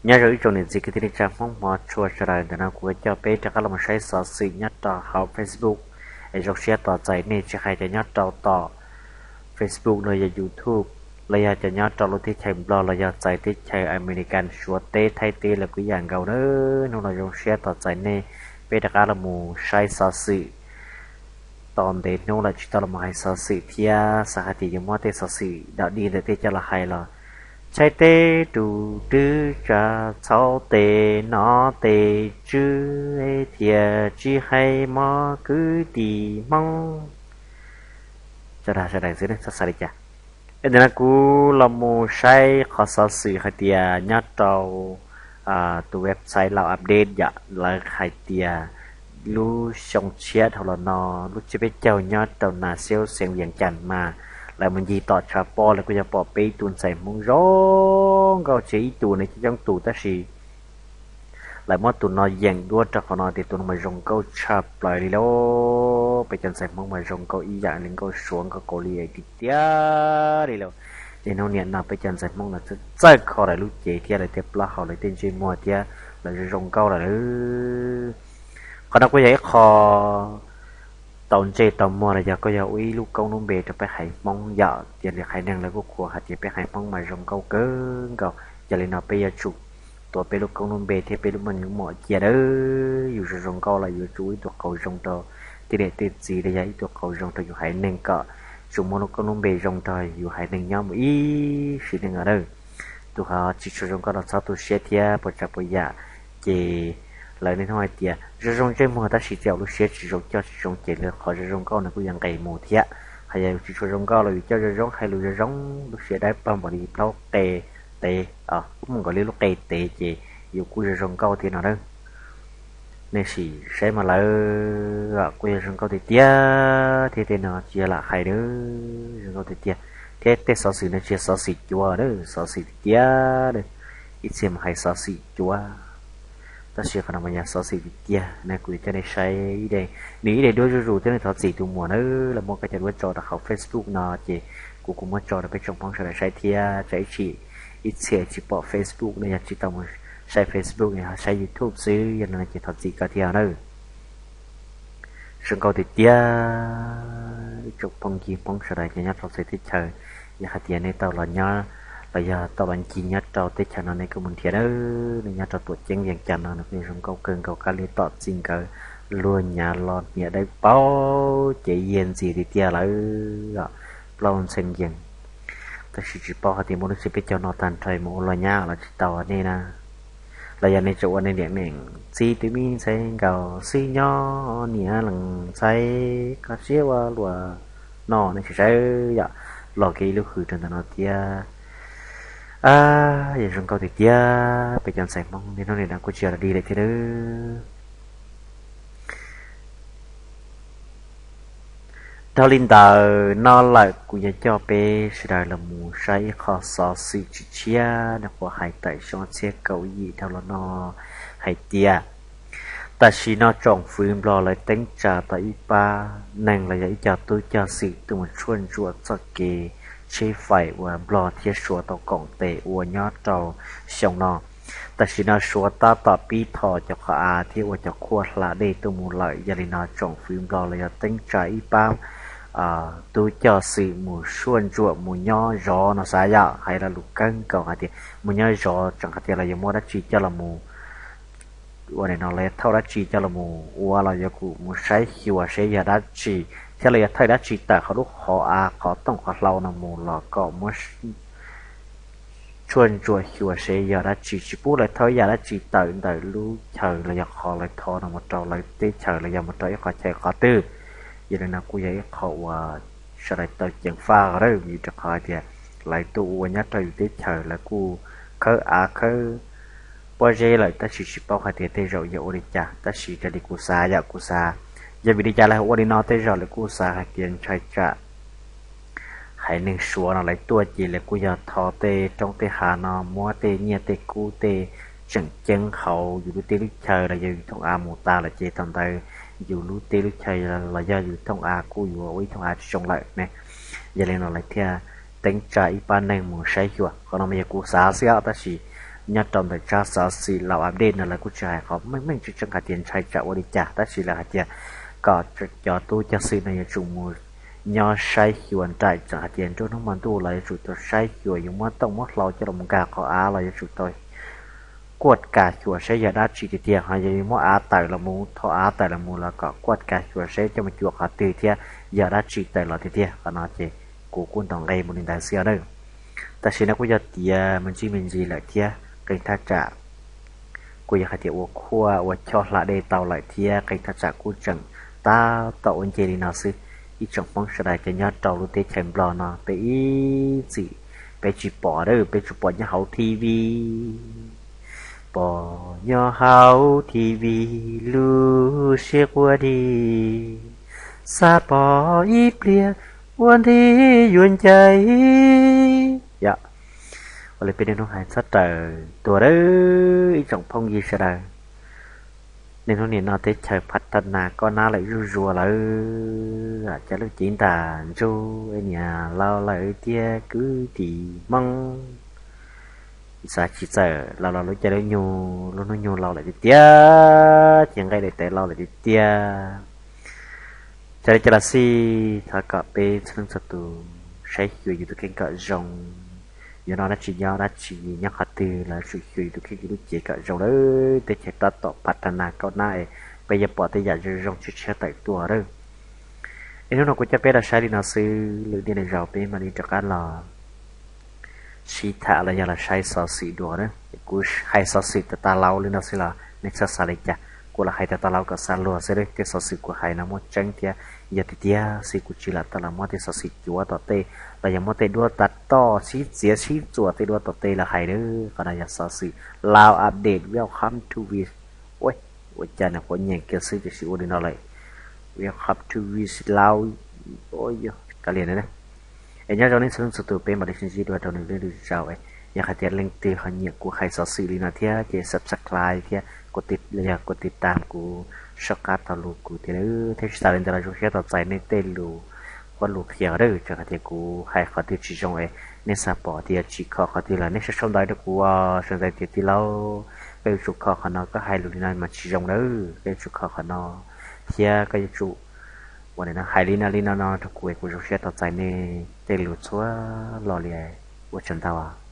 Nyob zoo ib tsoom niam txiv kwv tij neej tsa Hmoob hmov tshua sawv daws, ntawm no kuv coj peb rov qab los mus saib xov xwm nyob rau hauv Facebook. Es zoo siab tos txais nej tsis hais cov nyob rau tom Facebook los yog YouTube, los yog cov nyob rau lub teb chaws Nplog los yog txawv teb chaws Amelikas, Suav teb, Thaib teb los kuj ib yam nkaus na. Hnub no zoo siab tos txais nej, peb rov qab los mus saib xov xwm. Tos ntev hnub lawm tsis tau los mus hais xov xwm thiab, xav hais tias yuav muab tej xov xwm dog dig ntawm tej coj los hais los tshaib teb tus twb tsa txhaub tes no tes tswb thiaj tsis hais mov kwv tij Hmoob. Tso dag sawv daws xwb ne, txhob xav li cas. Es ntawm no kuv los mus saib qhov xov xwm hais tias nyob rau tus website Lao Update yom, lawv hais tias lub xyoo tshiab dhau los no, lub tsiab peb caug nyob rau nas xiab xeev Vias Cas mas lawv mus ncig tom tshav pob, lawv kuj yog pom peb ib tug ntxhais Hmoob zoo nkauj, tsis yog ib tus ne, coob coob tus, tab sis lawv muab tus no yeem duab rau qhov no tias tus no mas zoo nkauj tshaj plaws li lauj. Peb cov ntxhais Hmoob mas zoo nkauj ib yam li nkauj Suav nkauj Kaus Lim tiag tiag li lauj. Ces hnub niam no peb cov ntxhais Hmoob no txawj kho lawv lub cev thiab lawv tej plaub hau, lawv tej ntsej muag thiab lawv zoo zoo nkauj lawm. Qhov no kuj yog ib qho tau ntsej tau muag los yog kuj yog ua ib lub koob lub npe rau peb haiv Hmoob yom. Cia li haiv neeg lawv kuj qhuas hais tias peb haiv Hmoob mas zoo nkauj kawg nkaus. Yog li no peb yuav tsum tuav peb lub koob lub npe thiab peb lub meej lub mom cia dawb. Yus zoo zoo nkauj los yuav tsum ua ib tug qauv zoo rau tej niam tej txiv los yog ib tug qauv zoo rau yus haiv neeg kom tsuas muaj lub koob lub npe zoo nrog yus haiv neeg nyob mus ib sim neej no lawm. Tus ho tsis tshua zoo nkauj los txhob tu siab thiab puas tsav puas yam. Ces lawv niaj hnub hais tias zoo zoo ntsej muag tab sis txawm lub siab tsis zoo coj tsis zoo ces lawv qhov zoo zoo nkauj no kuj yuav nqes mus thiab. Hos yog yus tsis tshua zoo nkauj los yus coj zoo zoo, hais lus zoo zoo, lub siab dawb paug npaum li plaub qe tev, muaj nkaus li lub qe tev ces yus kuj zoo zoo nkauj thiab no na. Nej sim saib mas lawv kuj yog zoo nkauj tiag tiag thiab, tej no tsis yog lam hais na, zoo nkauj tiag tiag. Thiab tej xov xwm no tsis yog xov xwm cuav na, xov xwm tiag tiag, ib txhia mas hais xov xwm cuav, tab sis qhov no mas yog xov xwm tiag tiag na. Kuv yuav coj nej saib ib daim, nws ib daim duab zuj zus thiab, nej thov txim tus muam na, lawv muab koj cov duab tso rau hauv Facebook no ces kuv kuj muab tso rau peb tsoom Hmoob sawv daws saib thiab. Tsam ib txhia tsis pom Facebook no, yog tsis tau mus saib Facebook no, saib YouTube xwb, yog no ces thov txim koj thiab na. Zoo nkauj tiag tiag, ib tsoom phooj ywg Hmoob sawv daws cov nyob rau txawv teb chaws, yog hais tias nej tau los nyob los yog tau los ncig nyob rau teb chaws no nej kuj mus nrhiav na, nej nyob rau Tuam Ceeb Vias Cas no nws kuj zoo nkauj kawg nkaus, kab li tom txij nkawd luag nyav los hniav dawb paug ces yiag ntxiag tiag tiag lawm, plaub ntxhee yees. Tab sis tsis paub hais tias muaj lub tsiab peb caug no tag nrho mus ua luag nyab los tsis tau nej na. Los yog nej tseem ua nej niam neej txiv tub me ntxhais nkaus xwb nyob niam leej ntxhais koj siab ua luaj no nej tsis saib yom, los kev ib lub hws rau ntawm no thiab. Yog zoo nkauj tiag tiag, peb cov ntxhais Hmoob niaj hnub nim no kuj tsis yog lam dig lawm thiab nawb. Dhau li ntawd no lawm kuv yuav coj peb sawv daws los mus saib ib qho xov xwm tshiab tshiab no, qhuav hais tawm xyoo ob txhiab kaum yim dhau los no hais tias tam sim no tsoom fwv Nplog lawv teeb tsa tau ib pab neeg los yog ib co tub coj xwm tuaj mus tshuaj ntsuam txoj kev tsheb fais uas Nplog thiab Suav tau koom tes ua nyob rau xyoo no. Tam sim no Suav tab tom pib tho cov qhov av thiab ua cov khuaj hla dej tuaj mus lawm, yog li no tsoom fwv Nplog los yog teeb tsa ib pab tub coj xwm mus tshuaj ntsuam mus nyob zov no xav yom, hais lo lus kawg nkaus hais tias mus nyob zov tseem hais tias los yuav muab dab tsi coj los mus ua nim no los yog thauj dab tsi coj los mus ua los yuav mus saib xyuas seb yog dab tsi, thiab los yog thauj dab tsi tawm qhov lub qhov av qhov tooj qhov hlau no mus los kom muab tshuaj ntsuam xyuas seb yog dab tsi, tsis pub lawv thauj ib yam dab tsi tawm ntawm lub chaw los yog qhov lawv tho no mus rau lawv teb chaws los yog mus rau ib qhov chaw qhov twg. Yog li no kuj yog ib qho uas sawv daws tau ceev faj os, vim rau qhov hais tias lawv tuaj ua nyob rau yus teb chaws lawv kuj khawb av khawb pob zeb lawm, tab sis tsis paub hais tias tej zaum yog ua li cas, tab sis raws li kuv xav yom, kuv xav yog vim li cas lawv ua li no, tej zaum lawv kuj xav hais tias ntshai tsam haiv neeg Suav no lawv tuaj ces lawv kuj yog tho tej roob tej hav no muab tej nyiaj tej kub tej tseem ceeb hauv yus lub teb lub chaw los yog yus thooj av mus tas lawm ces thaum ntawd yus lub teb lub chaw los yog yus thooj av kuj yuav ua ib thooj av tsis zoo lawm ne. Yog li no lawv thiaj teeb tsa ib pab neeg mus saib xyuas. Qhov no mas yog kuv xav xwb os, tab sis nyob rau ntawm tsab xov xwm laus update no lawv kuj tsis hais qhov meej meej tseeb tseeb hais tias ntshai tsam ua li cas, tab sis lawv hais tias kom cov tub cov xwm no yuav tsum mus nyob saib xyuas nraim, txawm hais tias nruab hnub hmo ntuj los yuav tsum tau saib xyuas, yuav muab tooj muab hlau coj los nkag qhov av los yuav tsum tau kuaj kav xyuas saib yog dab tsi tiag tiag, ho yog yuav muab av tawm los mus, tho av tawm los mus los kom kuaj kav xyuas saib coj mus cuam qhov twg thiab yog dab tsi tawm los tiag tiag. Qhov no ces kuv kuj ntaus nqe mus li ntawd xwb os na. Tam sim no kuj yog tias me ntsis me ntsis lawm thiab, qee thaj tsam kuj yog hais tias ua khuaj ua choj hla dej tau lawm thiab, qee thaj tsam kuj tseem tab tom ua nce li no xwb. Ib tsoom Hmoob sawv daws cov nyob rau lub teb chaws Nplog no peb ib txwm peb tsis pom a, peb tsuas pom nyob hauv T V, pom nyob hauv T V lub siab quaj di, xav pom ib pliag ua nti yuav ncaim. Yog ua li peb niaj hnub hais txhob raws tuag a ib tsoom phooj ywg sawv daws. Niaj hnub nim no teb chaws phav tha nas koj nab lawm zuj zus lawm, cov lub cev ntas ntsug niam laus lawm thiab kwv tij Hmoob. Xav tsis txawm los los lub caij lub nyoog lub hnub nyoog laus lawm tiag tiag, ces nqaij daim tawv laus lawm tiag tiag. Txawm li cas los xij thov kom peb txhua leej txhua tus saib xyuas yus tus kheej kom zoo. Yuav noj dab tsi nyob dab tsi nyob qhov twg los tsum xyuas yus tus kheej yus lub cev kom zoo lawm. Teb chaws tab tom phav tha nas koj nab es peb yuav pom tej yam zoo zoo tshiab tshiab tawm tuaj lawm. Es hnub no kuv coj peb los saib li no xwb, lwm tiam neej zaus peb mam li rov qab los sib tham los yog los saib xov xwm dua na. Kuv hais xov xwm tas tas laus li no xwb los nej txhob xav li cas, kuv los hais tas tas laus kom xav luag xwb. Tej xov xwm kuv hais no muaj tseeb thiab yog tiag tiag xwb, kuv tsis lam tau los muab tej xov xwm cuav tom tej los yog muab tej duab tas toj sib txiav sib txuas tej duab tom tej los hais na. Qhov no yog xov xwm laus update, welcome to Vis. Ua cas nws quav nyeem kiag xwb tiam sis ua li no lawm, welcome to Vis laus. Kav liam na. Es nyob zoo nej txhua leej txhua tus, peb mam li sib ntsib dua rau lwm lwm zaus. Yog hais tias leej twg ho nyiam kuv hais xov xwm li no thiab ces subscribe thiab yog kuv tiv tam kuv soj qab tau lus kuv thiab, thiab tsis tas li ntawd los zoo siab tos txais nej tej lus qhuab lus qhia dawb. Txawm hais tias kuv hais qhov twg tsis zoo es nej xav pom tias tsis kho qhov twg los nej sau sau ntawv rau kuv, sau ntawv tias tij laug, koj yuav tsum kho qhov no, koj hais lus li no mas tsis zoo dawb, koj yuav tsum kho qhov no, thiab koj yuav tsum ua li no, hais li no li no no rau kuv es kuv zoo siab tos txais nej tej lus txhua lo li. Ua tsaug ntau.